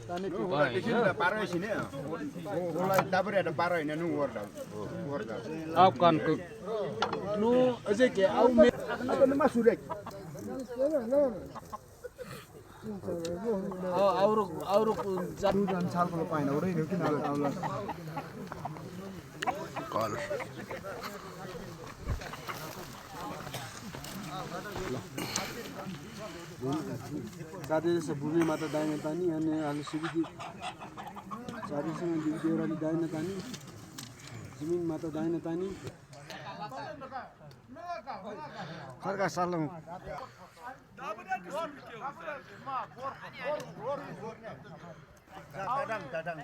Paroi sini. Mulai dabur ada paroi nanu warda. Afgan ke nu aje ke au me Apa nama surek? auru Dan sal kalau pain orang ini kita Allah. Call. साथै जस्तो भूमि माता दाइने तानी अनि हाल सुविधि साथैसँग दिवदेवराली दाइने तानी जमिन माता दाइने तानी Harga salam. Dadang.